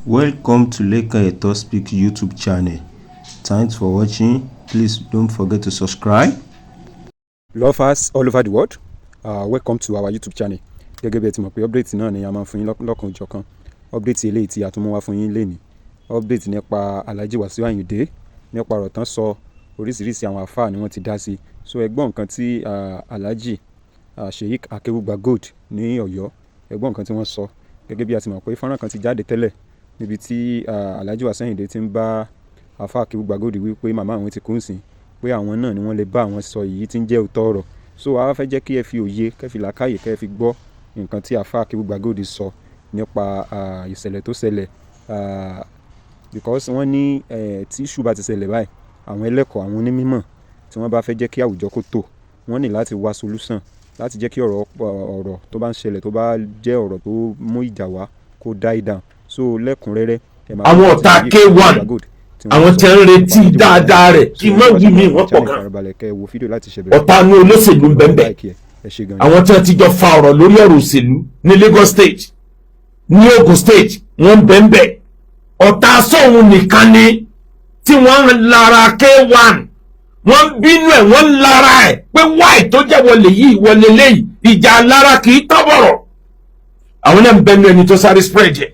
Welcome to Lekan Eto Speak YouTube channel. Thanks for watching. Please don't forget to subscribe. Lovers all over the world, welcome to our YouTube channel. Gẹ́gẹ́ bí ẹ ti mọ̀ pé update náà ni a máa ń fún yín lọ́kan òjọ̀kan. Update eléyìí tí a tún mú wá fún yín lénìí, update nípa Alhaji Wasiu Ayinde, nípa ọ̀rọ̀ tán sọ. Oríṣiríṣi àwọn àfáà ni wọ́n ti dá sí. So ẹ gbọ́ nǹkan tí Alhaji Sheikh Akewugba Gold ní Ọ̀yọ́, ẹ gbọ́ nǹkan tí wọ́n sọ. Gẹ́gẹ́ bí a ti mọ̀ pé fọ́nrán kan ti jáde tẹ́lẹ̀ níbi tí Alhaji Wasiu Ayinde ti ń bá àfáà Akewugba Gold wí pé màmá àwọn ti kú ńsìn, pé àwọn náà ni wọ́n lè bá àwọn sọ èyí tí ń jẹ́ òótọ́ ọ̀rọ̀. So a wá fẹ́ jẹ́ kí ẹ fi òye, kẹ́ fi làákàyè, kẹ́ fi gbọ́ nǹkan tí àfáà Akewugba Gold sọ nípa ìṣẹ̀lẹ̀ tó ṣẹlẹ̀, because wọ́n ní tí issue bá ti ṣẹlẹ̀ báyìí, àwọn ẹlẹ́kọ̀ọ́, àwọn onímọ̀ tí wọ́n bá fẹ́ jẹ́ kí àwùjọ kó tò, wọ́n ní láti wá solution láti jẹ́ kí ọ̀rọ̀ ọ̀rọ̀ tó bá ń ṣẹlẹ̀, tó bá jẹ́ ọ̀rọ̀ tó mú ìjà wá, kó die down. So lẹ́kùnrẹ́rẹ́, ẹ máa Àwọn gbọ́ ọ̀tá tí K1, Akewugba Gold tí wọ́n àwọn sọ tí ń retí nípa Alhaji Wasiu dáadáa Ayinde. rẹ̀ kí So má ẹ wí mí, wá wọ́n pọ̀ gan. farabalẹ̀ kẹ́ ẹ wo fídíò láti ṣẹ̀bẹ̀rẹ̀. Ọ̀tá inú olóṣèlú ń bẹ́ẹ̀ bẹ́ẹ̀. Like ẹ, ẹ ṣé gan ni. Àwọn tí wọ́n ti jọ fa ọ̀rọ̀ lórí ọ̀rọ̀ òṣèlú ní Lagos State, ní Ogun State, wọ́n ń bẹ́ẹ̀ bẹ́ẹ̀. Ọ̀tá sóhun nìkan ni tí wọ́n ń lara K1, wọ́n ń bínú ẹ̀, wọ́n ń lara ẹ̀ pé wáì tó jẹ́ wọlé yìí, wọlé léyìí. Ìjà lára kì í tán bọ̀rọ̀. Àwọn náà ń bẹnu ẹni tó sáré spread ẹ̀.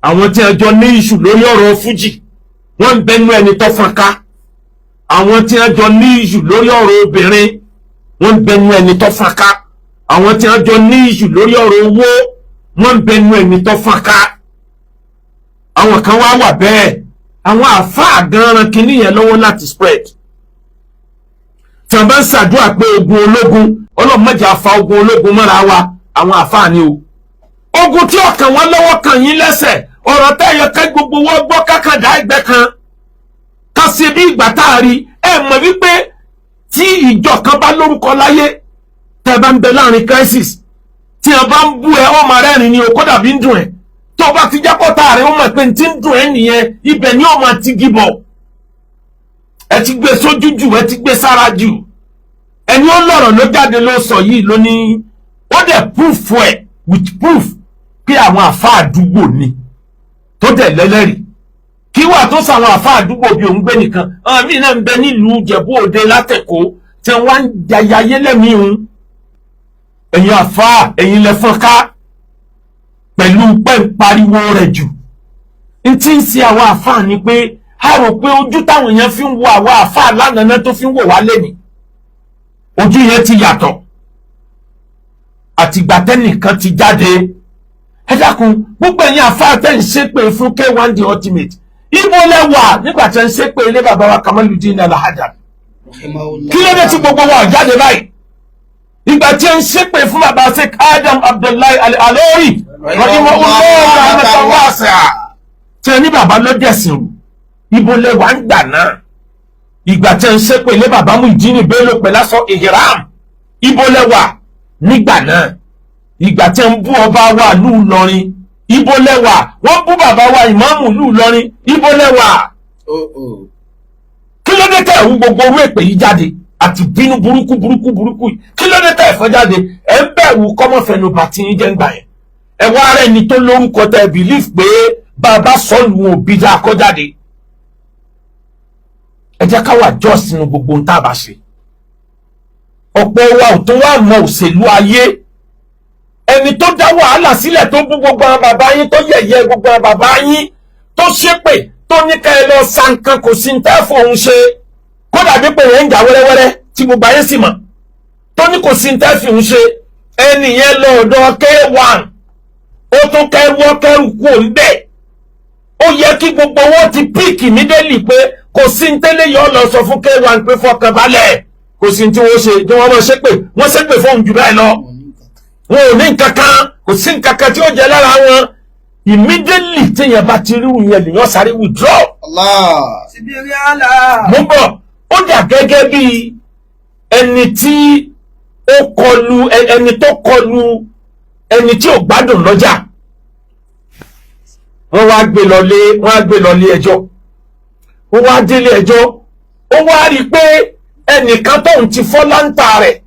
Àwọn tí wọ́n jọ ní issue lórí ọ̀rọ̀ fújì, wọ́n ń bẹnu ẹni tó fọ́n ká. Àwọn tí wọ́n jọ ní issue lórí ọ̀rọ̀ obìnrin, wọ́n ń bẹnu ẹni tó fọ́n ká. Àwọn tí wọ́n jọ ní issue lórí ọ̀rọ̀ owó, wọ́n ń bẹnu ẹni tó fọ́n ká. Àwọn kan wá wà bẹ́ẹ̀, àwọn àáfàá gan-an kínní yẹn lọ́wọ́ láti spread. Tí wọ́n bá ń ṣàdúrà pé ogun ológun, Ọlọ́run má jẹ́ á fa ogun ológun mọ́ra wa, àwọn àáfàá ni o. Ogun tí ọkàn wọn lọ́wọ́ kàn yín lẹ́sẹ̀, ọ̀rọ̀ tẹ́yẹ ká gbogbo wọn gbọ́ kákàdá ẹgbẹ́ kan ká ṣe bí ìgbà tá a rí. Ẹ mọ̀ wípé tí ìjọ kan bá lórúkọ láyé, tẹ́ bá ń bẹ láàrin crisis, tí wọn bá ń bú ẹ, ọmọ rẹ́rìn ni o, kódà bí ń dùn ẹ. Tó bá ti jápọ̀tà rẹ̀, ó mọ̀ pé n ti ń dùn ẹ nìyẹn, ibẹ̀ ni ó máa ti gíbọ̀. Ẹ ti gbé sójú jù, ẹ ti gbé sára jù. Ẹni ó lọ̀rọ̀ ló jáde ló sọ yìí ló ní ó dẹ̀ proof ẹ̀ with proof pé àwọn àfa àdúgbò ni tó dẹ̀ lẹ́lẹ́rìí. Kí wà tó sàwọn àfa àdúgbò bí òun gbé nìkan, àwọn míì náà ń bẹ nílùú Ìjẹ̀bú Òde látẹ̀kọ́ tí wọ́n ń jayayé lẹ́mìí hun. Ẹ̀yin àfa, ẹ̀yin lẹ fọ́n ká pẹ̀lú pẹ́ ń pariwo rẹ̀ jù. N tí ń ṣe àwọn àfa ni pé a rò pé ojú táwọn èèyàn fi ń wo àwọn àfa lánàá náà tó fi ń wò wá lẹ́nìí, ojú yẹn ti yàtọ̀ àtìgbà tẹ́nìkan ti jáde. Ẹ dákun, gbogbo ẹ̀yin àfa tẹ́ ń ṣépè fún K1 The Ultimate, ibo lẹ wà nígbà tẹ́ ń ṣépè ilé bàbá wa Kamaludin Al-Hadar? Kí ló dé tí gbogbo wa ò jáde báyìí ìgbà tí ń ṣépè fún bàbá Sheikh Adam Abdullahi Al-Alori rahimahullah rahmatan wasi'a, tí ẹ ní bàbá ló dẹ̀sìn rú? Ibo lẹ wà ń gbà náà ìgbà tí ń ṣépè ilé bàbá Muyideen Bello pẹ̀lú aṣọ ihram? Ibo lẹ wà nígbà náà ìgbà tí ń bú ọba wa lù Ìlọrin? Ibo lẹ wà? Wọ́n bú bàbá wa ìmáàmù lù Ìlọrin, ibo lẹ wà? Kí ló dé tẹ̀ ń gbogbo orú èpè yìí jáde àti bínú burúkú burúkú burúkú yìí? Kí ló dé tẹ̀ ẹ̀fọ́ jáde? Ẹ̀ ń bẹ̀rù kọ́mọ́fẹ́nu bàtí yín jẹ́ ń gbà yẹn. Ẹ wá rẹ̀ ni tó lórúkọ tẹ believe pé bàbá sọ́ọ̀lù òbí dá kọ́ jáde. Ẹ jẹ́ ká wà jọ́ sínú gbogbo ohun tá a bá ṣe. Ọ̀pọ̀ wa ò tún wá mọ òṣèlú ayé. Ẹni tó dá wàhálà sílẹ̀, tó bú gbogbo àwọn bàbá yín, tó yẹ̀yẹ́ gbogbo àwọn bàbá yín, tó ṣépè, tó ní ká ẹ lọ sa nǹkan, kò sí ní tẹ́ fòun ṣe, kódà bí pé yẹn ń jà wẹ́rẹ́wẹ́rẹ́ tí gbogbo ayé sì mọ̀, tó ní kò sí ní tẹ́ fòun ṣe, ẹni yẹn lọ ọ̀dọ̀ K1, ó tún kẹrù ọkẹrù kú òun bẹ́ẹ̀. Ó yẹ kí gbogbo wọn ti pick immediately pé kò sí ní tẹ́lẹ̀ yọ lọ sọ fún K1 pé fọkàn balẹ̀, kò sí ní tí wọ́n ṣe tí wọ́n mọ̀ ṣépè, wọ́n ṣépè fóun jù bẹ́ẹ̀ lọ, wọn ò ní nǹkan kan, kò sí nǹkan kan tí ó jẹ lára wọn. Immediately téèyàn bá ti rí ìyẹn, lèèyàn sáré withdraw. Allah. Mo ń bọ̀. Ó dà gẹ́gẹ́ bí ẹni tí ó kọlu ẹni tó kọlu ẹni tí ò gbádùn lọ́jà. Wọ́n wá gbé lọ lé, wọ́n á gbé lọ lé ẹjọ́. Ó wá délé ẹjọ́, ó wá rí i pé ẹnìkan tóun ti fọ́ láǹtà rẹ̀,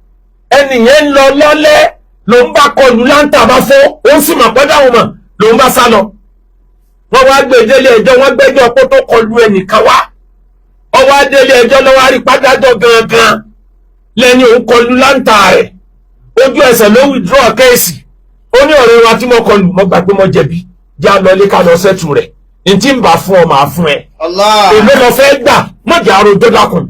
ẹnì yẹn ń lọ lọ́lẹ́, lòun bá kọlu, láǹtà bá fọ́. Òun sì mọ̀ pé dáhùn mọ̀, lòun bá sá lọ. Wọ́n wá gbé délé ẹjọ́, wọ́n gbẹ́jọ́ pé tó kọlu ẹnìkan wá. Ọwọ́ adélé ẹjọ́ lọ́wọ́ àrípádájọ́ gangan lẹ́ni òun kọlu láǹtà rẹ̀. Ojú ẹsẹ̀ ló withdraw case. Ó ní ọ̀rẹ́ wa tí mo kọlu, mo gbà pé mo jẹ̀bi, já lọ ilé ká lọ settle rẹ̀. N tí ń bá fún ọ máa fún ẹ. Allah. Èló lọ fẹ́ gbà? Mọ̀jẹ̀ àròjọ́, dákun,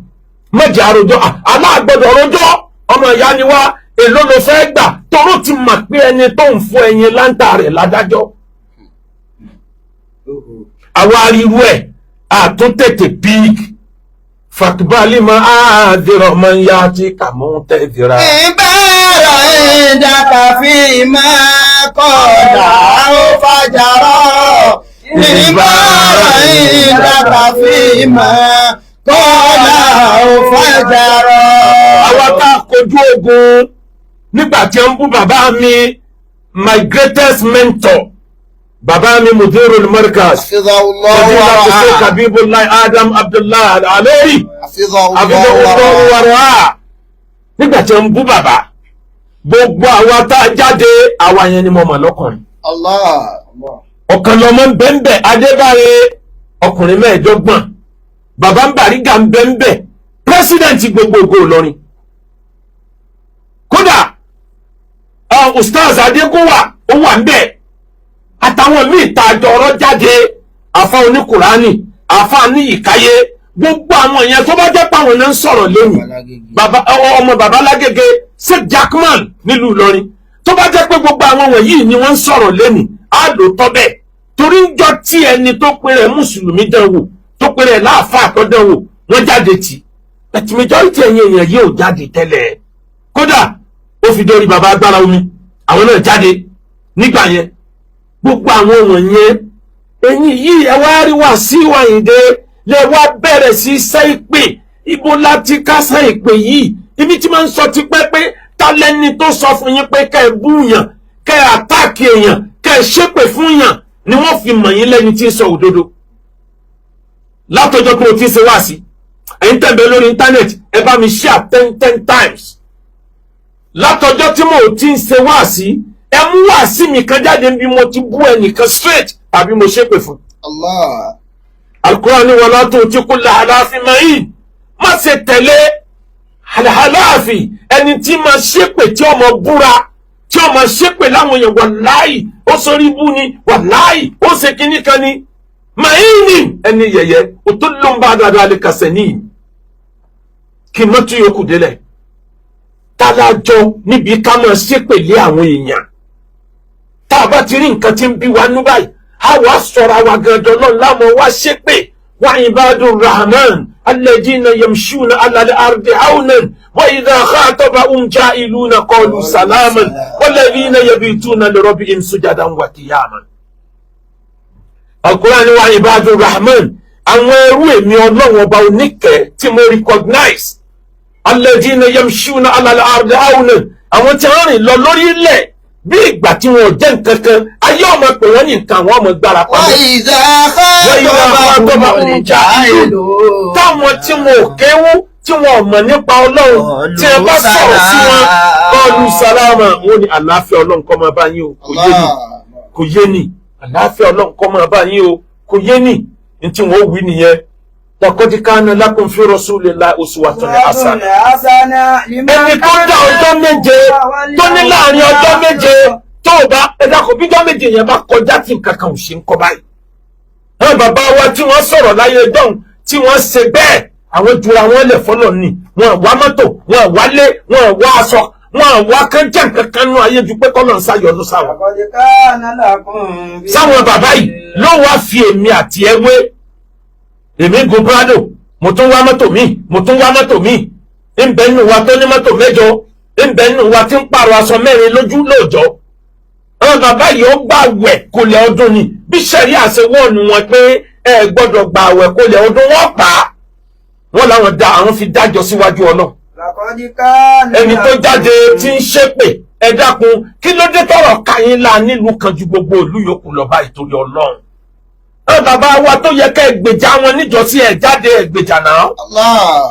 mọ̀jẹ̀ àròjọ́. Aláàgbọ̀dọ̀ rojọ́, ọmọ ìyá ni wá. Èló lọ fẹ́ gbà? Toró ti mọ̀ pé ẹni tó ń fún ẹyin láǹtà rẹ̀ ládájọ́. Àwa ariwo ẹ̀ àtúntètè pík fàkìbálì máa àdìrọ̀ máa ń yá tí kàmú tẹ̀ dìra. Ìbára ìdàkà fi máa kọ̀dà ó fàjàrọ̀. Ìbára ìdàkà fi máa kọ̀dà ó fàjàrọ̀. Àwa tá a kojú ogun nígbà tí ń bú bàbá mi, my greatest mentor, bàbá mi Mudirul Markaz, Hafizahullah Fadilatu Sheikh wa Habibullah Adam Abdullah Al-Alori, Hafizahullah Hafizahullah wa wa ra'ah. Nígbà tí ń bú bàbá, gbogbo àwa tá a jáde, àwa yẹn ni mo mọ̀ lọ́kùnrin. Allah. Ọ̀kan lọmọ ń bẹ́ńbẹ́ Adébáre, ọkùnrin 25, bàbá ń Bàrígà ń bẹ́ńbẹ́, president gbogbogbò Ìlọrin. Kódà Ustaz Adégúnwà ó wà ń bẹ̀, àtàwọn míì tá a jọ ọ̀rọ̀ jáde, àfa oníkùránì, àfa ní ìkáyé, gbogbo àwọn yẹn tó bá jẹ́ pàwọn náà ń sọ̀rọ̀ lónìí, bàbá ọmọ bàbá Lágége, Sheikh Jackman nílùú Ìlọrin, tó bá jẹ́ pé gbogbo àwọn wọ̀nyí ni wọ́n ń sọ̀rọ̀ lẹ́nu, á lò tọ́ bẹ́ẹ̀. Torí ń jọ tí ẹni tó pe rẹ̀ mùsùlùmí dán wò, tó pe rẹ̀ láàfáà tó dán wò, wọ́n jáde tì. But majority ẹ̀yin èèyàn yìí ò jáde tẹ́lẹ̀. Kódà ó fi dórí bàbá agbára omi, àwọn náà jáde nígbà yẹn. Gbogbo àwọn wọ̀nyẹn, ẹ̀yin yìí ẹ wá rí Wàsíù Àyìndé lẹ wá bẹ̀rẹ̀ sí sẹ́ ìpè. Ibo láti kásẹ̀ ìpè yìí? Ibi tí máa ń sọ ti pẹ́ pé ta lẹ́ni tó sọ fún yín pé kẹ́ ẹ búyàn, kẹ́ ẹ àtáàkì èèyàn, kẹ́ ẹ ṣépè fún yàn ni wọ́n fi mọ̀ yín lẹ́ni tí ń sọ òdodo? Látọjọ́ pé o ti ń ṣe wá sí, ẹ̀yin tẹ̀bẹ̀ lórí íńtánẹ́ẹ̀tì, ẹ bá mi share 10 10 times. Látọjọ́ tí mo ti ń ṣe wá sí, ẹ mú wá sí mi kan jáde bí mo ti bú ẹnìkan straight tàbí mo ṣépè fún. Allah. Al-Qur'an ní wala tu'ti kulla halafin mahin, má ṣe tẹ̀lé halafi, ẹni tí máa ṣépè, tí ọmọ búra, tí ọmọ ṣépè láwọn èèyàn. Wàláì ó sórí ibú ni, wàláì ó ṣe kíní kan ni, mahini, ẹni yẹ̀yẹ́, utullun ba'da dhalika sanin. Kí mọ́tò yòókù délẹ̀ tálájọ níbi ká máa ṣépè lé àwọn èèyàn. Tá a bá ti rí nǹkan tí ń bí wa nú báyìí, a wàá sọ̀rọ̀ àwa gangan náà láwọn wá ṣépè. Wa ibadur rahman alladhina yamshuna ala al-ardi hawnan wa idha khatabahum jahiluna qalu salaman walladhina yabituna li rabbihim sujadan wa qiyaman. Al-Qur'an ni wa ibadur rahman, àwọn ẹrú èmi Ọlọ́run ọba oníkẹ́ tí mo recognize, alladhina yamshuna ala al-ardi hawnan, àwọn tí wọ́n rìn lọ lórí ilẹ̀ bí ìgbà tí wọn ò jẹ́ nǹkan kan, ayé ọmọ pè wọ́n ní nǹkan, àwọn ọmọ gbára pamọ́. وإذا وإذا خاطبهم خاطبهم الجاهلون Táwọn tí wọn ò kéwú, tí wọn ò mọ̀ nípa Ọlọ́run, tí ẹ bá sọ̀rọ̀ sí wọn, qalu salama, wọn ní àlàáfíà Ọlọ́run kó máa bá yín o. Kò yé ni, kò yé ni, àlàáfíà Ọlọ́run kó máa bá yín o, kò yé ni. Ní tí wọn ò wí nìyẹn. Laqad kana lakum fi rasulillahi uswatun hasanah. Ẹni tó dá ọjọ́ 7, tó ní láàrin ọjọ́ 7 tó o bá ẹ dákun, bí ọjọ́ 7 yẹn bá kọjá tí nǹkan kan ò ṣe ń kọ́ báyìí. Àwọn bàbá wa tí wọ́n sọ̀rọ̀ láyé dọ́hùn, tí wọ́n ṣe bẹ́ẹ̀, àwọn jura wọn lẹ̀ fọlọ́ ni. Wọn wá mọ́tò, wọn wálé, wọn wá aṣọ, wọn wá kán jẹ́ nǹkan kan nú ayé ju pé kọ́lọ̀ ń sáyọ̀nù sáwọn. Sáwọn bàbá yìí ló wá fi èmi àti ẹwé. Èmi ń gun Prado, mo tún wá mọ́tò míì, mo tún wá mọ́tò míì. Ń bẹ nínú wa tó ní mọ́tò 8, ń bẹ nínú wa tí ń pààrọ̀ aṣọ 4 lójú lóòjọ́. Àwọn bàbá yìí ó gbà wẹ̀ kólẹ̀ ọdún ni. Bí sẹ̀rí àṣẹ wọ́ọ̀nù wọn pé ẹ gbọ́dọ̀ gbà wẹ̀ kólẹ̀ ọdún, wọ́n pa á. Wọ́n làwọn da àwọn fi dájọ́ síwájú Ọlọ́run. Ẹni tó jáde tí ń ṣépè, ẹ dákun, kí ló dé tọrọ káyín lá nílùú kan ju gbogbo ìlú yòókù lọ báyìí torí Ọlọ́run? Àwọn bàbá wa tó yẹ ká ẹ gbèjà wọn níjọ́sí, ẹ jáde ẹ gbèjà náà. Allah.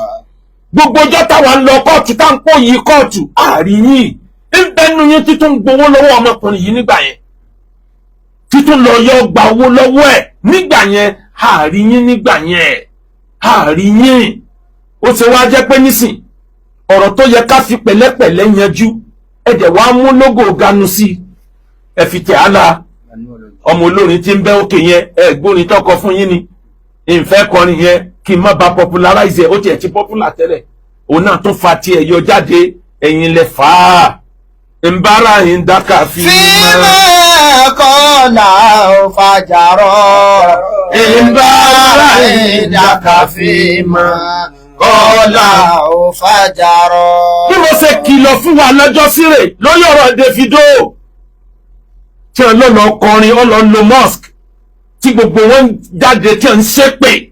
Gbogbo ọjọ́ táwa ń lọ kóòtù, tá ń pò yí kóòtù, àárín yìí ń bẹnu yín títún gbowó lọ́wọ́ ọmọkùnrin yìí nígbà yẹn. Títún lọ yọ gba owó lọ́wọ́ ẹ̀ nígbà yẹn. Àárí yín nígbà yẹn, àárí yín. Ó ṣe wá jẹ́ pé nísìn ọ̀rọ̀ tó yẹ ká fi pẹ̀lẹ́pẹ̀lẹ́ yanjú, ẹ dẹ̀ wá mú lógò ganu sí i, ẹ fi tẹ̀ á la. Ọmọ olórin tí ń bẹ́ òkè yẹn, ẹ gbórin tọkọ fún yín ni. Ìfẹ́ kọrin yẹn kí n má ba popularize ẹ̀. Ó tiẹ̀ ti popular tẹ́lẹ̀, òun náà tún fa tiẹ̀ yọ jáde. Ẹ̀yin lẹ fà á nbára yín dákà fi فيما قال فجرا. Nbára yín dákà fi mọ́ kọ́lá فجرا. Bí mo ṣe kìlọ̀ fún wa lọ́jọ́ síre lórí ọ̀rọ̀ Davido tí ọlọ́nà kọrin, ọlọ́nà mosque tí gbogbo wọn jáde, tí ń ṣépè,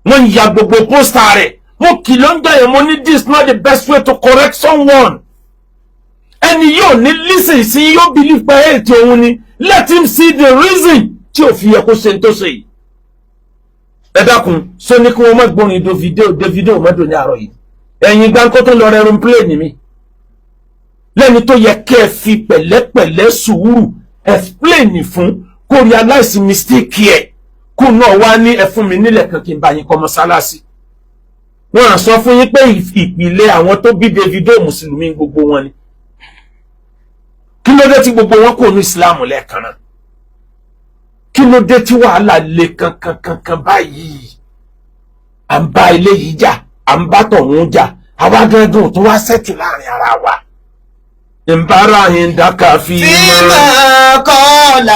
wọ́n ń ya gbogbo poster rẹ̀, mo kìlọ̀ ń gbà yẹn. Mo ní this not the best way to correct someone. Ẹni yóò ní listen sí, yóò believe pé ètò òun ni. Let him see the reason tí ò fi yẹ kó ṣe ń tó ṣe yìí. Ẹ dákun, sọ ní kí wọ́n má gbórin Davido. Davido mọ́dọ̀ ní àárọ̀ yìí, ẹ̀yin gbáǹkó tó lọ rẹrun plane mi lẹ́ni tó yẹ kẹ́ ẹ fi pẹ̀lẹ́pẹ̀lẹ́ sùúrù explain fún, kó realize mistake ẹ̀, kó náà wá ní ẹ fún mi nílẹ̀ kan kí n bá yín kọ́ mọ́sálásí. Wọ́n á sọ fún yín pé ìpìlẹ̀ àwọn tó bí Davido, mùsùlùmí gbogbo wọn ni. Kí ló dé tí gbogbo wọn kò ní ìsìláàmù lẹ́ẹ̀kan náà? Kí ló dé tí wàhálà le kankankankan báyìí? À ń bá eléyìí jà, à ń bá tọ̀hún jà, àwa gángan tó wá sẹ́tù láàrin ara wa. Nbára yín dákà fi فيما قال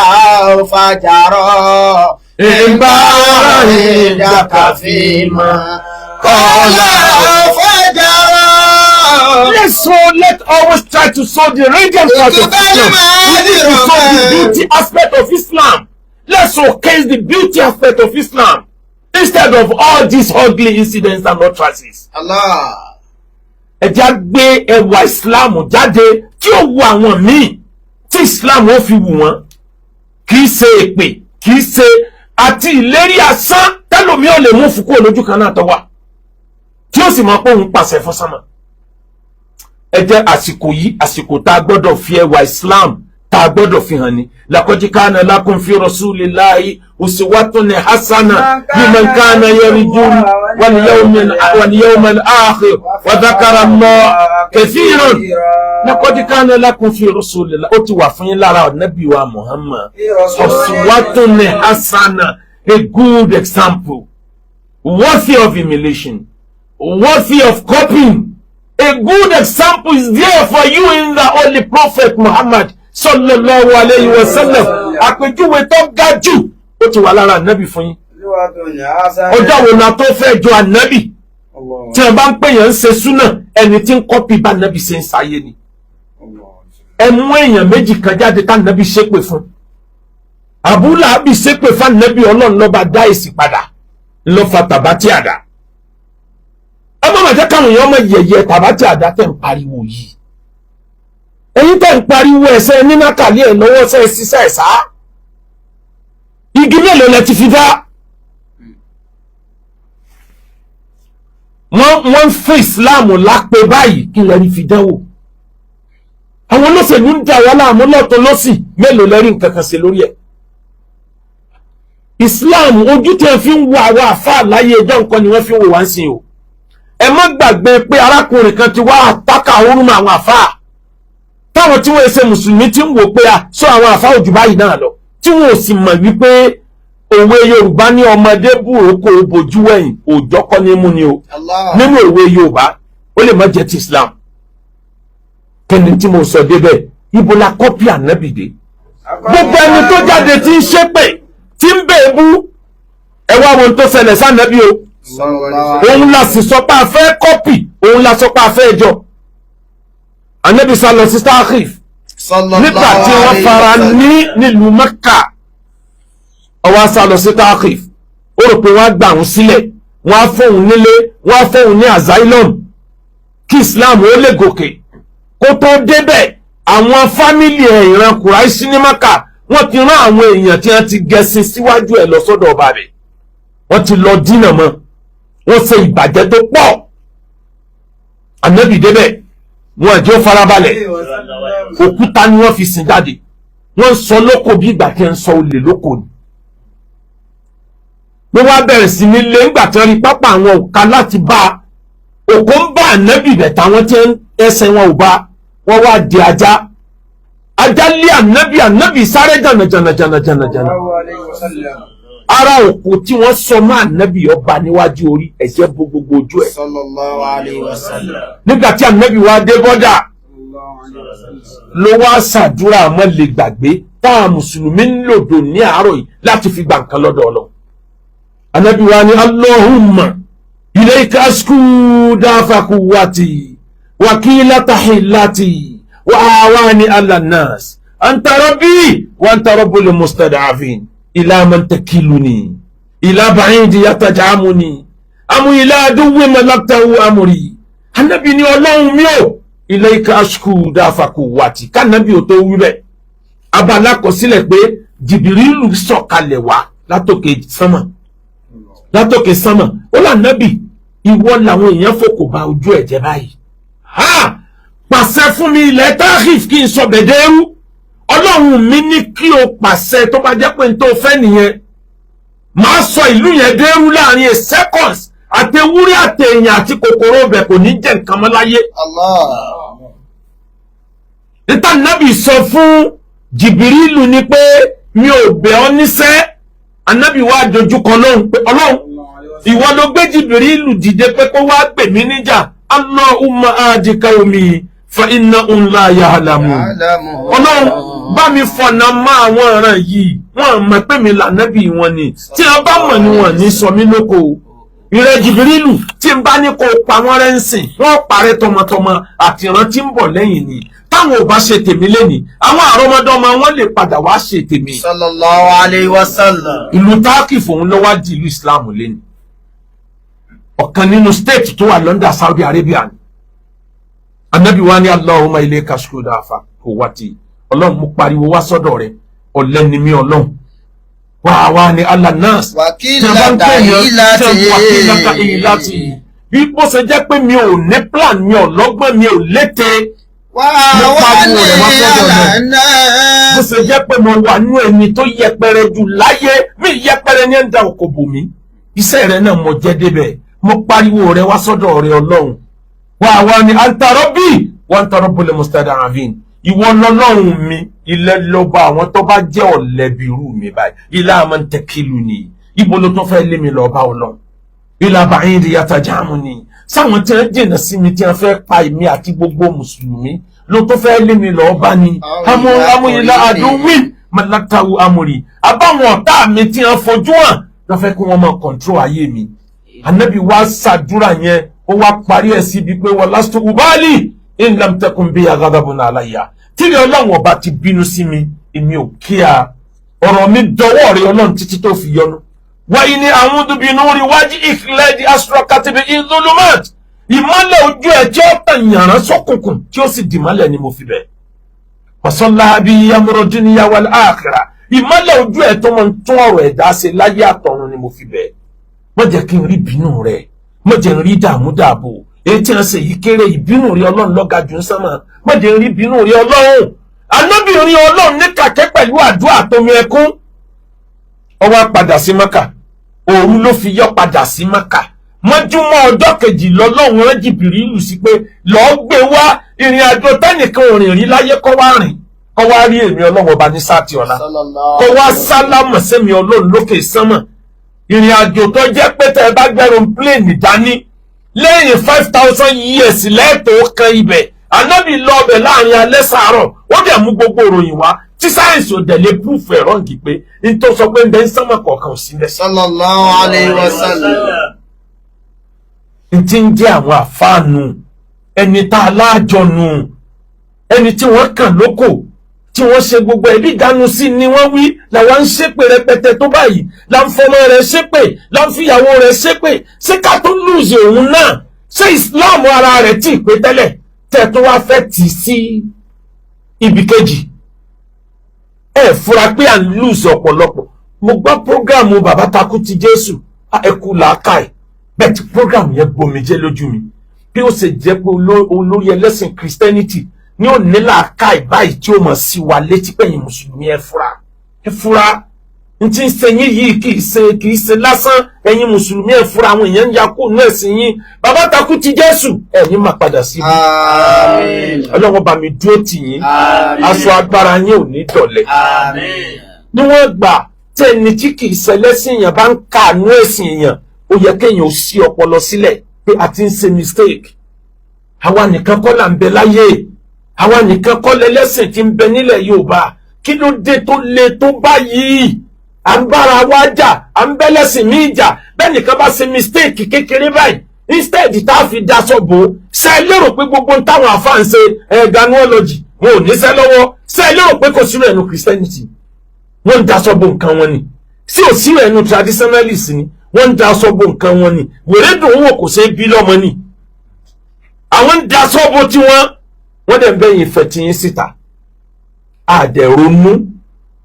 فجرا. Nbára yín dákà fi mọ́ قال فجرا. Let's so let always try to show the radiant part of Islam. We need to show the beauty aspect of Islam. Let's showcase the beauty aspect of Islam instead of all these ugly incidents and utterances. Allah. Ẹ jẹ́ á gbé ẹwà Islam jáde tí ó wu àwọn míì, tí Islam ó fi wù wọ́n. Kì í ṣe èpè, kì í ṣe àti ìlérí asán tẹ́lòmí ò lè mú fún kúrò lójú kan náà tó wà, tí ó sì mọ̀ pé òun pàṣẹ fún sánmà. Ẹ jẹ́ àsìkò yìí, àsìkò tá a gbọ́dọ̀ fi ẹwà Islam, tá a gbọ́dọ̀ fi hàn ní. Laqad kana lakum fi rasulillahi uswatun hasana liman kana yarju wal yawmal akhir wa dhakara Allah kathiran. Laqad kana lakum fi rasulillahi, ó ti wà fún yín lára Ànábì wa Muhammad, uswatun hasana, a good example worthy of emulation, worthy of copying. A good example is there for you in the Holy Prophet Muhammad sallallahu alayhi wa sallam. Àpèjúwe tó ga jù, ó ti wà lára ànábì fún yín. Ọjọ́ wo la tó fẹ́ jọ ànábì? Tí wọ́n bá ń pè yàn ń ṣe súnà, ẹni tí ń copy bá ànábì ṣe ń sáyé ni. Ẹ mú èèyàn méjì kan jáde tá ànábì ṣépè fún. Abu Lahabi ṣépè fún ànábì, Ọlọ́run ló bá dá èsì padà, ló fa tàbátì àdá. Ẹ má jẹ́ káwọn èèyàn mọ yẹ̀yẹ́ tàbátì àdá tẹ̀ ń pariwo yìí. Ẹ̀yin tẹ̀ ń pariwo ẹ̀sẹ̀ nínàkàlẹ́ ẹ̀ lọ́wọ́ ṣe é ṣiṣẹ́ ẹ̀ sá. Igi mélòó lẹ ti fi dá? Wọ́n ń fún ìsìláàmù lápè báyìí, kí lẹ rí fi dánwò? Àwọn olóṣèlú ń dà wá láàmú lọ́tọ̀ lọ́sì, mélòó lẹ rí nǹkan kan ṣe lórí ẹ̀? Islam, ojú tí wọ́n fi ń wo àwọn àfáà láyé ẹjọ́ nǹkan ni wọ́n fi ń wò wá ń sìn o. Ẹ má gbàgbé pé arákùnrin kan ti wá àtàkà orúmọ àwọn àfáà, táwọn tí wọ́n ṣe mùsùlùmí ti ń wò pé a sọ àwọn àfáà òjò báyìí náà lọ, tí wọn ò sì mọ̀ wípé òwe Yorùbá ní ọmọdé búrò kó o bojú wẹ̀yìn, òòjọ́ kọ́ ní mú ni o. Allah. Nínú òwe Yorùbá, ó lè má jẹ́ ti Islam. Kí ni tí mo sọ débẹ̀? Ibo la copy ànábì dé? Gbogbo ẹni tó jáde tí ń ṣépè, tí ń bèébú, ẹ wá wọn tó ṣẹlẹ̀ sànábì o. Òun la sì sọ pé a fẹ́ copy, òun la sọ pé a fẹ́ jọ. Ànábì sá lọ sí Taif nígbà tí wọ́n fara ní nílùú Mẹ́kà. Ó wá sá lọ sí Taif, ó rò pé wọ́n á gbà òun sílẹ̀, wọ́n á fóun nílé, wọ́n á fóun ní asylum kí Islam ó lè gòkè. Kó tó débẹ̀, àwọn family ẹ̀, ìran Kùráìṣì ní Mẹ́kà, wọ́n ti rán àwọn èèyàn tí wọ́n ti gẹṣin síwájú ẹ̀ lọ sọ́dọ̀ ọba rẹ̀. Wọ́n ti lọ dínà mọ́, wọ́n ṣe ìbàjẹ́ tó pọ̀. Ànábì débẹ̀, wọn àjẹ́ ó farabalẹ̀, òkúta ni wọ́n fi sìn jáde. Wọ́n ń sọ lóko bí ìgbà tí ń sọ olè lóko ni. Wọ́n wá bẹ̀rẹ̀ sí ní lé ńgbà tí wọ́n rí pápá àwọn òka láti bá a. Òkò ń bá ànábì bẹ̀ táwọn tí ẹsẹ̀ wọn ò bá, wọ́n wá di ajá. Ajá lé ànábì, ànábì sáré jànàjànàjànàjànà. Ara òkú tí wọ́n sọ mọ́ ànábì ọba níwájú orí, ẹ̀jẹ̀ bo gbogbo ojú ẹ̀. Sallallahu alayhi wa sallam. Nígbà tí ànábì wá dé bọ́dà, ló wá ṣàdúrà mọ́ lè gbàgbé táwọn mùsùlùmí ń lòdò ní àárọ̀ yìí láti fi gbà nǹkan lọ́dọ̀ Ọlọ́run. Ànábì wa ní Allahumma ilayka ashku da'fa quwwati wa qillata hillati wa awani ala nas anta rabbi wa anta rabbul mustad'afin ila man takiluni ila ba'idi yataj'amuni amu ila aduwwi malaktahu amri. Ànábì ní Ọlọ́run mi ò, ilayka ashku da'fa quwwati. Kánábì ò tó wí bẹ́ẹ̀, abala kọ sílẹ̀ pé Jìbìrìlù sọ̀kalẹ̀ wá látòkè sánmà, látòkè sánmà. Ó là nábì, ìwọ làwọn èèyàn fòkò bá ojú ẹ̀ jẹ́ báyìí. Ha, pàṣẹ fún mi ilẹ̀ Taif kí n sọ bẹ̀dẹ́rú. Ọlọ́run mi ní kí o pàṣẹ, tó bá jẹ́ pé n tó fẹ́ nìyẹn, màá sọ ìlú yẹn dẹ́rú láàrin a seconds, àtewúrẹ́ àtẹ̀yìn àti kòkòrò ọbẹ̀ kò ní jẹ́ nǹkan mọ́ láyé. Allah. Níta nábì sọ fún Jìbìrìlù ni pé mi ò bẹ̀ ọ́ níṣẹ́. Anábì wá dojúkọ lóhùn pé Ọlọ́run, ìwọ ló gbé Jìbìrìlù dìde pé kó wá gbè mí níjà. Allahumma adika omi fa innahum la ya'lamun. Ọlọ́run, bá mi fọ̀nà mọ́ àwọn ọ̀ràn yìí, wọ́n mọ̀ pé mi lànàbì wọn ni, tí wọ́n bá mọ̀ ni wọ́n ní sọ mí lóko. Ìrẹ́ Jìbìrìlù, tí n bá ní kó pa wọ́n rẹ́ ń sìn, wọ́n parẹ́ tọmọtọmọ àtìrán tí ń bọ̀ lẹ́yìn ni. Táwọn ò bá ṣe tèmi lẹ́nìí, àwọn àrọ́mọdọ́mọ wọn lè padà wá ṣe tèmi. Sallallahu alayhi wa sallam. Ìlú Táàkì fòun ló wá di ìlú Islam lẹ́nu, ọ̀kan nínú state tó wà London, Saudi Arabia ni. Anabi wa ní Allahumma ilayka ashku da'fa quwwati. Ọlọ́run, mú pariwo wá sọ́dọ̀ rẹ̀, ọ̀lẹ ni mí, Ọlọ́run. Wà wá ní alanas Wàkílàtà ìlàtì. Bí bó ṣe jẹ́ pé mi ò ní plan, mi ò lọ́gbọ́n, mi ò lété, Wà mo wá pariwo ní rẹ̀ wá sọ́dọ̀ rẹ̀. àlànà. Bó ṣe jẹ́ pé mo wà nú ẹni tó yẹpẹrẹ jù láyé, mi yẹpẹrẹ ní ẹ̀ńdà òkò bò mí, iṣẹ́ rẹ náà mo jẹ́ débẹ̀. Mo pariwo rẹ wá sọ́dọ̀ rẹ, Ọlọ́run. Wà wá ní anta rabbi wa anta rabbul mustada'afin. Ìwọ lọ́lọ́run mi, ilẹ̀ lọ́ba àwọn tó bá jẹ́ ọ̀lẹ́bí irú mi báyìí. Ila man takiluni, ibo ló tún fẹ́ lé mi lọ́ọ́ bá Ọlọ́run? Ila ba'idi yatajamuni, sáwọn tí wọ́n jìnnà sí mi, tí wọ́n fẹ́ pa èmi àti gbogbo mùsùlùmí ló tó fẹ́ lé mi lọ́ọ́ bá ni? Amú amú ila aduwin malaktahu amuri, àbáwọn ọ̀tá mi tí wọ́n fojú hàn lọ́ fẹ́ kí wọ́n máa control ayé mi. Anabi wa ṣàdúrà yẹn, ó wá parí ẹ̀ síbi pé wọ́n lastu ubali in lam takun biya ghadabun alayya. Tí ni Ọlọ́run ọba ti bínú sí mi, èmi ò kíá, ọ̀rọ̀ mi dọwọ́ rẹ Ọlọ́run títí tó fi yọnu. Wáyé ní a'udhu bi nuri wajhik alladhi ashraqat bihi dhulumat. Ìmọ́lẹ̀ ojú ẹ̀ tí ó tàn yàrá sọ́kùnkùn tí ó sì dìmọ́lẹ̀ ni mo fi bẹ̀. Wasallaha bihi amru dunya wal akhirah. Ìmọ́lẹ̀ ojú ẹ̀ tó máa ń tún ọ̀rọ̀ ẹ̀dá ṣe láyé àtọ̀run ni mo fi bẹ̀. Má jẹ́ kí n rí ìbínú rẹ̀, má jẹ́ n rí dààmú dààbò. Èyí tí wọ́n ṣe yìí kéré, ìbínú rẹ̀ Ọlọ́run lọ́ga jù ń sánmà. Má jẹ́ n rí ìbínú rẹ̀ Ọlọ́run. Anábìrin Ọlọ́run ní kàkẹ́ pẹ̀lú àdúrà tómi ẹkún. Ó wá padà sí Mẹ́kà, òru ló fi yọ padà sí Mẹ́kà. Mọ́júmọ́ ọjọ́ kejì lọ́lọ́run rán Jìbìrìlù sí pé lọ́ọ́ gbé wá ìrìn àjò tẹ́nìkan ò rìn rí láyé, kọ́ wá rìn, kọ́ wá rí èmi Ọlọ́run ọba ní sáàtì ọ̀la, kọ́ wá sálámọ̀ sẹ́mi Ọlọ́run lókè sánmọ̀. Ìrìn àjò tó jẹ́ pé tẹ́ ẹ bá gbẹ́rùn pléènì dání, lẹ́yìn 5,000 years lẹ́ẹ̀tọ́ kan ibẹ̀. Ànábì lọ ọbẹ̀ láàrin alẹ́ sàárọ̀, ó dẹ̀ mú gbogbo ìròyìn wá tí sáyẹ̀nsì ò dẹ̀ lè proof ẹ̀ wrong pé n tó sọ pé ń bẹ ń sánmọ̀ kọ̀ọ̀kan ò sí bẹ́ẹ̀. Sallallahu alayhi wa sallam. N ti ń jẹ́ àwọn àfáànù, ẹni tá a láàjọ nù, ẹni tí wọ́n kàn lóko, tí wọ́n ṣe gbogbo ẹbí ìdánu sí ni wọ́n wí làwọn ń ṣépè rẹpẹtẹ tó báyìí, là ń fọmọ rẹ̀ ṣépè, là ń fìyàwó rẹ̀ ṣépè. Ṣé ká tó lùzì òun náà? Ṣé Islam ara rẹ̀ tí ì pé tẹ́lẹ̀ tẹ́ tó wá fẹ́ tì sí ibì kejì? Ẹ fura pé à ń lùzì ọ̀pọ̀lọpọ̀. Mo gbọ́ program bàbá takú ti Jésù, ẹ kú làákàyè bẹ́ẹ̀ tí program yẹn gbomijé lójú mi, bí ó ṣe jẹ́ pé olórí ẹlẹ́sìn Christianity ní ò ní làákàyè báyìí tí ó mọ̀ sí wa létí pẹ̀yìn mùsùlùmí, ẹ fura, ẹ fura. N tí ń ṣe yín yìí kì í ṣe lásán. Ẹ̀yin mùsùlùmí, ẹ fura. Àwọn èèyàn ń ya kó nú ẹ̀sìn yín. Bàbá takú ti Jésù, ẹ̀yin máa padà sí ibi. Àmín. Ọlọ́run bá mi dúró tì yín. Àmín. Aṣọ agbára yín ò ní dọ̀lẹ́. Àmín. Níwọ̀n gbà tí ẹni tí kì í ṣẹlẹ́sìn èèyàn bá ń kàánú ẹ̀sìn èèyàn, ó yẹ kéèyàn ó sí ọpọlọ sílẹ̀ pé a ti ń ṣe mistake. Àwa nìkan kọ́ là ń bẹ láyé, àwa nìkan kọ́ lẹ́lẹ́sìn tí ń bẹ nílẹ̀ Yorùbá. Kí ló dé tó le tó báyìí? À ń bára wa jà, à ń bẹ́lẹ́sìn míì jà. Bẹ́ẹ̀ nìkan bá ṣe mistake kékeré báyìí, instead tá a fi daṣọ bò ó, ṣe é lérò pé gbogbo ń táwọn àfáà ń ṣe ganuology wọn ò níṣẹ́ lọ́wọ́? Ṣe é lérò pé kò sírò ẹnu Christianity, wọ́n ń daṣọ bo nǹkan wọn ni? Sí ò sí ẹnu traditionalist ni, wọ́n ń daṣọ bo nǹkan wọn ni. Wèrè dùn ún wò, kò ṣeé bí lọ́mọ ni. Àwọn ń daṣọ bo tiwọn, wọ́n dẹ̀ ń bẹ́yìn ìfẹ́ tiyín síta. Àdẹ̀ronú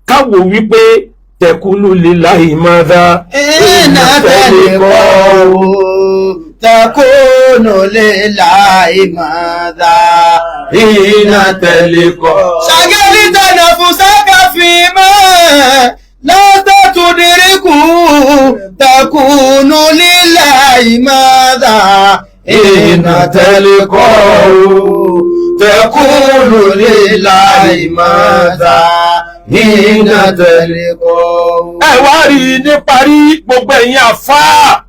káwo wípé tẹkulu lillahi madha. إن تلقاه تكون لله ماذا حين تلقاه. شغلت نفسك فيما لا تدرك، تكون لله ماذا حين تلقاه، تكون لله ماذا حين تلقاه. Ẹ wá rí i ní parí, gbogbo ẹ̀yin àfáà,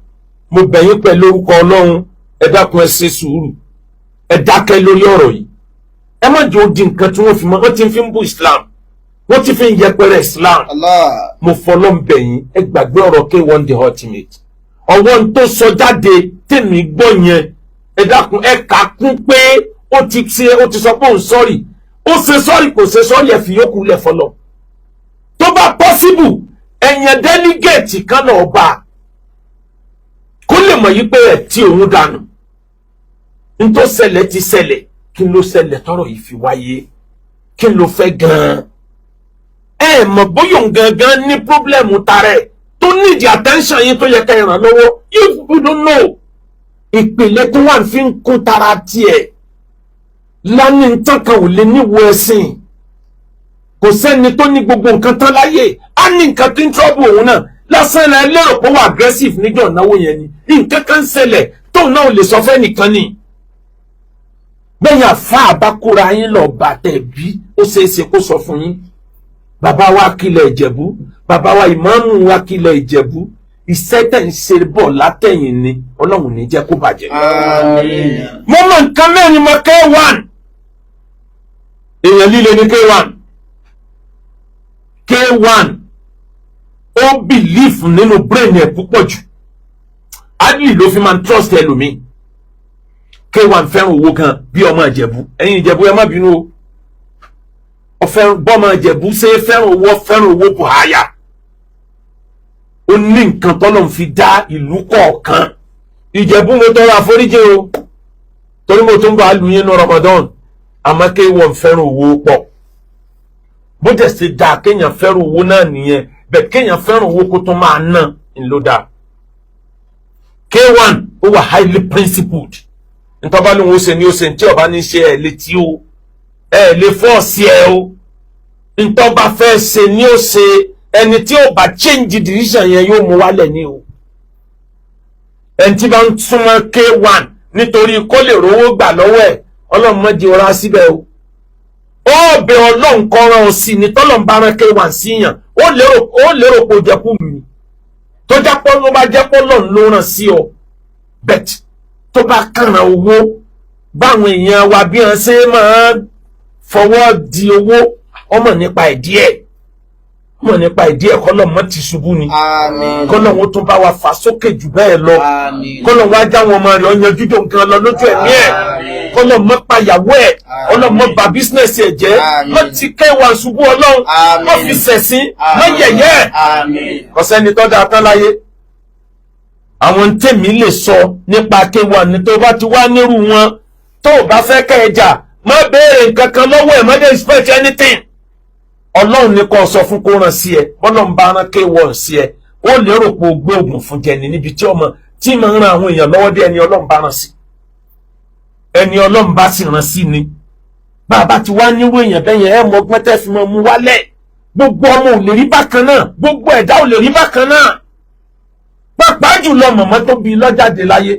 mo bẹ̀ yín pẹ̀lú orúkọ Ọlọ́run, ẹ dákun, ẹ ṣe sùúrù, ẹ dákẹ́ lórí ọ̀rọ̀ yìí. Ẹ má jẹ́ ó di nǹkan tí wọ́n fi mọ́. Wọ́n ti fi ń bú Islam, wọ́n ti fi ń yẹpẹrẹ Islam. Allah. Mo fọlọ́ ń bẹ̀ yín, ẹ gbàgbé ọ̀rọ̀ K1 The Ultimate. Ọwọ́ ń tó sọ jáde tèmi gbọ́ yẹn, ẹ dákun, ẹ kà á kún pé ó ti ṣe, ó ti sọ pé òun sorry. Ó ṣe sorry, kò ṣe sorry, ẹ fi yókù lẹ̀ fọlọ́. Tó bá possible, ẹ̀yàn delegate kan náà bá kó lè mọ̀ yí pé ẹ̀ tí òun dànù. N tó ṣẹlẹ̀ ti ṣẹlẹ̀. Kí ló ṣẹlẹ̀ tọ́rọ̀ yìí fi wáyé? Kí ló fẹ́ gan-an? Ẹ mọ̀ bóyá òun gangan ní problem tara ẹ̀ tó need attention yín, tó yẹ ká ràn lọ́wọ́. You don't know ìpìlẹ̀ tó wà fi ń kún tara tiẹ̀ lánìí tán kan ò lè níwo ẹ̀sìn. Kò sẹ́ni tó ní gbogbo nǹkan tán láyé. Á ní nǹkan tó ń trouble òun náà lásán. Ẹ lérò pé ó wà aggressive níjọ́ ìnáwó yẹn ni. Nǹkan kan ń ṣẹlẹ̀ tóun náà ò lè sọ fẹ́ nìkan ni. Bẹ́yìn àfa àbákóra yín lọ bàtẹ̀ bí ó ṣeé ṣe kó sọ fún yín. Bàbá wa kílẹ̀ Ìjẹ̀bú, bàbá wa ìmáàmù wa kílẹ̀ Ìjẹ̀bú, iṣẹ́ tẹ̀ ń ṣe bọ̀ látẹ̀yìn ni, Ọlọ́run ní jẹ́ kó bàjẹ́. Àmín. Mo mọ nǹkan mẹ́rin mọ K1. Èèyàn líle ní K1. K1 ó believe nínú brain ẹ̀ púpọ̀ jù. Adley ló fi máa ń trust ẹlòmíì. K1 fẹ́ràn owó gan bí ọmọ Ìjẹ̀bú. Ẹ̀yin Ìjẹ̀bú, ẹ má bínú o. Ọ̀fẹ́ bọ́mọ Ìjẹ̀bú ṣe é fẹ́ràn owó, fẹ́ràn owó buhaya. Ó ní nǹkan tọ́lọ́ fi dá ìlú kọ̀ọ̀kan. Ìjẹ̀bú, mo tọrọ àforíjì o, torí mo tún bá a lu yín ní Ramadan. Àmọ́ K1 fẹ́ràn owó pọ̀. Bó dẹ̀ ṣe dáa kéèyàn fẹ́ràn owó náà nìyẹn bẹ́ẹ̀. Kéèyàn fẹ́ràn owó kó tó máa ná ńlọ dáa. K1 ó wà highly principled. Ntọ́ba lóun ó ṣe ni ó ṣe, ntí ọba ní ṣe ẹ̀ létí o, ẹ̀ lè force ẹ o. Ntọ́ba fẹ́ ṣe ni ó ṣe. Ẹni tí ó bá change decision yẹn yóò mú wálẹ̀ ní o. Ẹni tí bá ń súnmọ́ K1 nítorí kó lè rówó gbà lọ́wọ́ ẹ̀, Ọlọ́run má jẹ́ ọ̀rá síbẹ̀ o. Ó bẹ Ọlọ́run kọ́ran ọ sí ni. Tọ́lọ́run bá rán K1 síyàn, ó lérò pé ó jẹ́ kú mi tó jápọ́ ló bá jẹ́ pọ́ lọ́run ló ràn sí ọ. Bet tó bá kàràn owó, báwọn èèyàn wa bí wọn ṣe máa fọwọ́ di owó, ọmọ nípa ẹ̀ díẹ̀, ọmọ nípa ẹ̀ díẹ̀. Kọ́lọ́ mọ́ ti ṣubú ni. Àmín. Kọ́lọ́ wọn tún bá wa fà sókè jù bẹ́ẹ̀ lọ. Àmín. Kọ́lọ́ wọn á já wọn ọmọ rẹ̀ ọ̀yanjú jò nǹkan lọ lójú ẹ̀mí ẹ̀. Àmín. Kọ́lọ́ mọ́ payàwó ẹ̀. Àmín. Ọlọ́run mọ́ bà business ẹ̀ jẹ́. Àmín. Mọ́ ti kẹwàá ṣubú, Ọlọ́run. Àmín. Mọ́ fi ṣẹ̀sín, mọ́ yẹ̀yẹ́ ẹ̀. Àmín. Kò sẹ́ni tó dáa tán láyé. Àwọn tèmi lè sọ nípa K1 ní tó bá ti wá nírú wọn, tó o bá fẹ́ kẹ́ ẹ jà, má béèrè nǹkan kan lọ́wọ́ ẹ̀, má dé expect anything. Ọlọ́run ní kó sọ fún kó ràn sí ẹ. Bọ́lọ̀ ń bá rán K1 sí ẹ, ó lérò pé o gbé oògùn fún jẹni níbi tí ọmọ tí máa ń ran àwọn èèyàn lọ́wọ́ dé. Ẹni Ọlọ́run bá ràn sí, ẹni Ọlọ́run bá sì ràn sí ni. Bàbá ti wá nírú èèyàn bẹ́ẹ̀ yẹn, ẹ mọ ọgbọ́n tẹ́ fi mọ mú wálẹ̀. Gbogbo ọmọ ò lè rí bákan náà, gbogbo ẹ̀dá ò lè rí bákan náà, pàápàá jùlọ mọ̀mọ́ tó bí lọ́jáde láyé.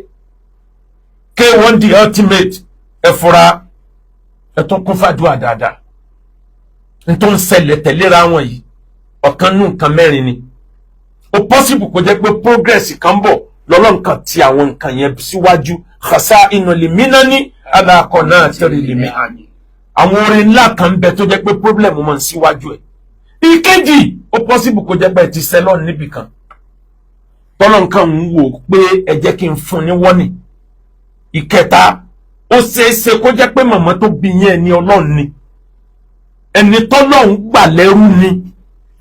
K1 the Ultimate, ẹ fura, ẹ tó kún fàdúrà dáadáa. N tó ń ṣẹlẹ̀ tẹ̀léra wọn yìí, ọ̀kan nù nǹkan mẹ́rin ni. Ó possible kó jẹ́ pé progress kan bọ̀ lọ́lọ́nkan ti àwọn nǹkan yẹn síwájú. Xasa inú lè mí náà ní alákọ̀ náà tẹ̀lé lè mí hàn. Àwọn orin ńlá kan ń bẹ tó jẹ́ pé problem máa ń síwájú ẹ̀. Ìkejì, ó possible kó jẹ́ pé ẹ ti sẹ́lọ̀ níbì kan, tọ́lọ́nkan ń wò pé ẹ jẹ́ kí n fún ní wọ́nì. Ìkẹta, ó ṣeéṣe kó jẹ́ pé màmá tó bí yẹn, ẹni Ọlọ́run ni, ẹni tọ́lọ́run gbà lẹ́rú ni.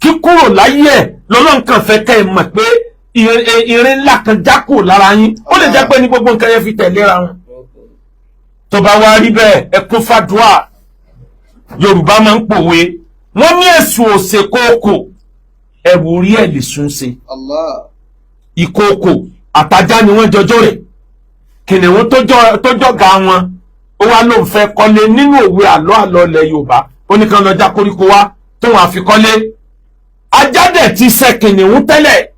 Kíkúrò láyé ẹ̀ lọ́lọ́run kan fẹ́ kẹ́ ẹ mọ̀ pé irin ńlá kan já kúrò lára yín. Ó lè jẹ́ pé ní gbogbo nǹkan yẹn fi tẹ̀léra wọn. Tó bá wá rí bẹ́ẹ̀, ẹ kún fàdúà. Yorùbá máa ń pòwe, wọ́n ní èṣù òsè kóòkò, ẹ̀rù orí ẹ̀ lè sún ṣe. Ìkookò àtajá ni wọ́n jọjọ́ rẹ̀. Kìnìún tó jọ̀gá wọn, ó wá lóun fẹ́ kọ́lé. Nínú òwe àlọ́ àlọ́ ilẹ̀ Yorùbá, ó ní kán lọ já koríko wá tóun àfi kọ́lé. Ajá dẹ̀ ti ṣe kìnìún tẹ́lẹ̀,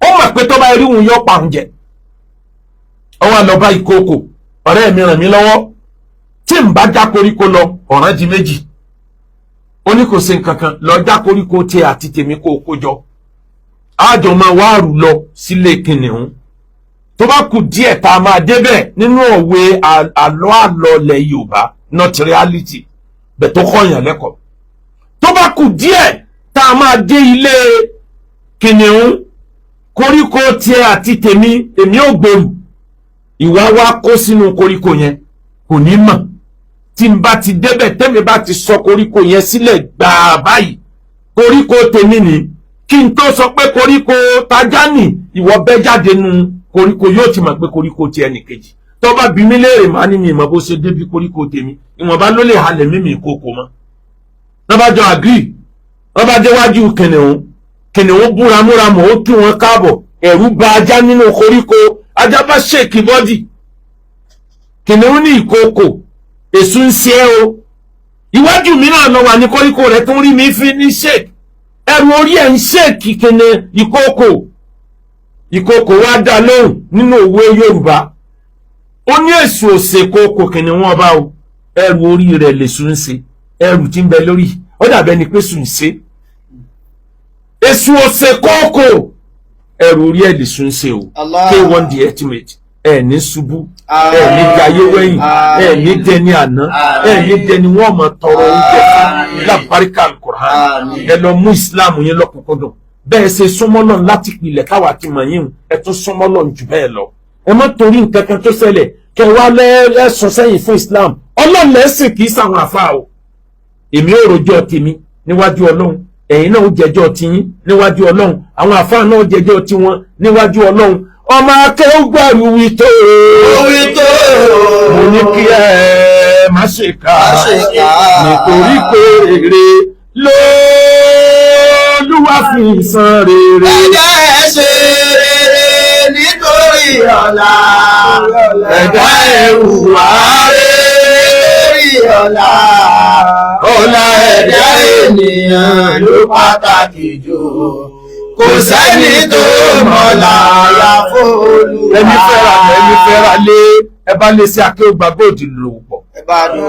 ó mọ̀ pé tó bá rí òun yọ pa òun jẹ. Ó wá lọ bá ìkookò: "Ọ̀rẹ́ mi, ràn mí lọ́wọ́, tí n bá já koríko lọ, ọ̀ràn di méjì." Ó ní kò sí nǹkan kan, lọ já koríko tiẹ̀ àti tèmi kó o kó jọ, àjọ máa wá rù lọ sílé kìnìún. Tó bá kù díẹ̀ tá a máa débẹ̀, nínú òwe àlọ́ àlọ́ ilẹ̀ Yorùbá, not reality bẹ̀, tó kọ̀yàn lẹ́kọ̀ọ́, tó bá kù díẹ̀ tá a máa dé ilé kìnìún, koríko tiẹ̀ àti tèmi, èmi ò gbèrú, ìwà wa kó sínú koríko yẹn, kò ní mọ̀. Tí n bá ti débẹ̀, tẹ́mi bá ti sọ koríko yẹn sílẹ̀ gbàá báyìí, koríko tèmi ni. Kí n tó sọ pé koríko tajá nì, ìwọ bẹ́ jáde nu koríko, yóò ti mọ̀ pé koríko ti ẹnì kejì. Tó bá bi mí léèrè, màá ní mi ìmọ̀ bó ṣe débi koríko tèmi. Ìwọ̀nba ló lè halẹ̀ mímì ìkókò mọ́. Wọ́n bá jọ agree, wọ́n bá déwájú kìnìún. Kìnìún búramúramù, ó kí wọn káàbọ̀. Ẹ̀rù bà ajá nínú koríko, ajá bá shake body. Kìnìún ní, "Ìkookò, èṣù ń ṣe é o. Iwájú mi náà lọ wà ní koríko rẹ̀ tó ń rí mi fi ní shake." Ẹrù orí ẹ̀ ń shake kìnìún ìkookò. Ìkookò wá dá lóhùn nínú òwe Yorùbá, ó ní èṣù òsè kookò kìnìún ọba o, ẹrù orí rẹ̀ lèṣù ń ṣe. Ẹrù tí ń bẹ lórí ó dàbẹ́ ni pé sùn ń ṣe. Èṣù òsè kookò, ẹrù orí ẹ̀ lèṣù ń ṣe o. K1 the Ultimate, ẹ ní ṣubú, ẹ ní jayé wẹ̀yìn, ẹ ní dẹni àná, ẹ ní dẹni wọ́n máa tọrọ oúnjẹ fún lábáríkà Al-Qur'an. Ẹ lọ mú Islam yín lọ́kùnkúndùn. Bẹ́ẹ̀ ṣe súnmọ́ lọ́n láti pilẹ̀ káwa ti mọ̀ yín, ẹ tún súnmọ́ lọ́n jù bẹ́ẹ̀ lọ. Ẹ má torí nǹkan kan tó ṣẹlẹ̀ kẹ wá lẹ́sùn sẹ́yìn fún Islam. Ọlọ́run lẹ́sìn, kì í sàwọn àfa o. Èmi ò rojọ́ tèmi níwájú Ọlọ́run, ẹ̀yin náà ó jẹ́jọ́ tiyín níwájú Ọlọ́run, àwọn àfa náà ó jẹ́jọ́ tiwọn níwájú Ọlọ́run. Ọmọ akéwùgbàrú wí tó. Wí tó. Mo ní kí ẹ má ṣe kà, nítorí pé èrè lóòlúwa fi san rere. Ẹ̀dá, ẹ ṣe rere nítorí ọ̀la. Ẹ̀dá, ẹ̀rù wá nítorí ọ̀la. Ọ̀la. Ẹ̀dá ènìyàn ló pàtàkì jù. Kò sẹ́ni tó mọ̀la àyàfó Olúwa. Ẹni fẹ́ra ẹni fẹ́ra lé, ẹ bá lè ṣe akéwùgbà gold lò pọ̀.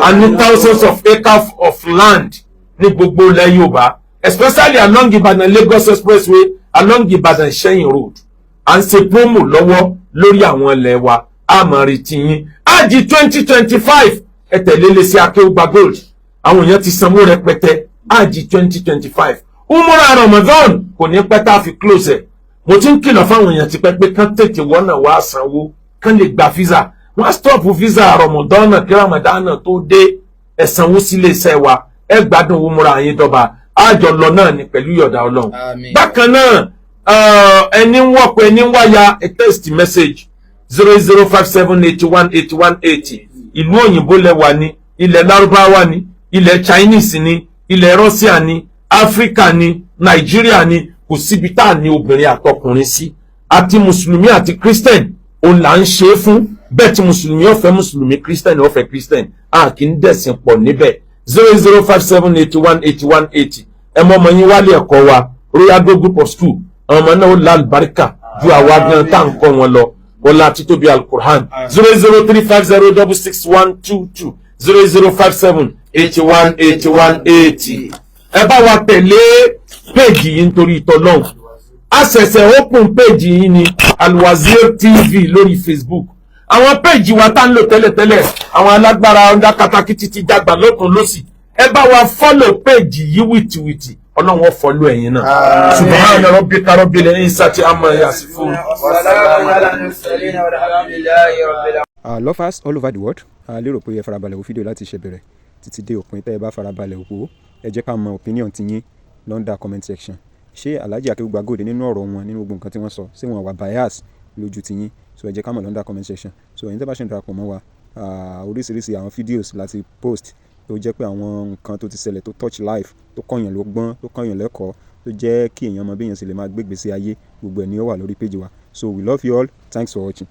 A ní thousands of acres of land ní gbogbo ilẹ̀ Yorùbá, especially along Ibadan Lagos Expressway, along Ibadan Ìṣẹ́yìn Road. À ń ṣe promo lọ́wọ́ lórí àwọn ilẹ̀ wa, a máa retí yín. Ájì 2025, ẹ tẹ̀lé lè ṣe akéwùgbà gold. Àwọn èèyàn ti sanwó rẹpẹtẹ. Ájì 2025, umura Ramadan kò ní pẹ́ tá a fi close ẹ̀. Mo ti ń kìlọ̀ fáwọn èèyàn ti pẹ́ pé kán tètè wọ́nà wá sanwó, kán lè gba visa. Wọ́n á stop visa Ramadan kí Ramadan tó dé. Ẹ sanwó sílé iṣẹ́ wa, ẹ gbádùn umura yín dọ́ba. Àjọ lọ náà ni pẹ̀lú yọ̀dà Ọlọ́run. Bákan náà, ẹni ń wọ̀pọ̀, ẹni ń wáyà, a text message 0057818180. Ìlú òyìnbó lẹ́wà ní, ilẹ̀ Lárúbáwá ní, ilẹ̀ Chinese ní, ilẹ̀ Russia ní, Áfíríkà ní, Nàìjíríà ní, kò síbi tá à ní obìnrin àtọkùnrin sí. Àti mùsùlùmí àti Christian òun là ń ṣe é fún bẹ́ẹ̀. Tí mùsùlùmí ó fẹ́ mùsùlùmí, Christian ó fẹ́ Christian, a kì í dẹ̀sìn pọ̀ níbẹ̀. 0057 81 81 80. Ẹ mọ ọmọ yín wálé ẹ̀kọ́ wa, Royal Go Group of School. Àwọn ọmọ náà ó la àlùbáríkà ju àwa gan tá à ń kọ́ wọn lọ. Wọlá títóbi Alukur'an. 00350 66122, 0057 81 81 80. Ẹ bá wa tẹ̀lé page yìí nítorí ìtọ́lọ́hún. A ṣẹ̀ṣẹ̀ open page yìí ní Alwazir TV lórí Facebook. Àwọn page wa tá ń lò tẹ́lẹ̀tẹ́lẹ̀, àwọn alágbára ọ̀dà katakítí ti dàgbà lọ́tún lọ́sì. Ẹ bá wa follow page yìí wìtìwìtì. Ọlọ́run ó follow ẹ̀yin náà. Subhana rabbika rabbil izzati amma yasifun. وسلام على المرسلين والحمد لله رب العالمين. Lovers all over the world, a lérò pé ẹ farabalẹ̀ wo fídíò láti ṣe bẹ̀rẹ̀ títí dé òpin. Tẹ́ ẹ bá farabalẹ̀ wò, ẹ jẹ́ ká mọ opinion ti yín l'under comment section. Ṣé Alhaji Akeugba Gold, nínú ọ̀rọ̀ wọn, nínú gbogbo nǹkan tí wọ́n sọ, ṣé wọn wà bias lójú ti yín? So ẹ jẹ́ ká mọ̀ l'under comment section. So ẹ̀yin tẹ́ bá ṣe ń darapọ̀ mọ́ wa, oríṣiríṣi àwọn videos láti post tó jẹ́ pé àwọn nǹkan tó ti ṣẹlẹ̀, tó touch life, tó kọ́yàn lọ́gbọ́n, tó kọ́yàn lẹ́kọ̀ọ́, tó jẹ́ kí èèyàn mọ bí èèyàn ṣe lè máa gbégbèsè ayé, gbogbo ẹ̀ ni ó wà lórí page wa. So we love you all. Thanks for watching.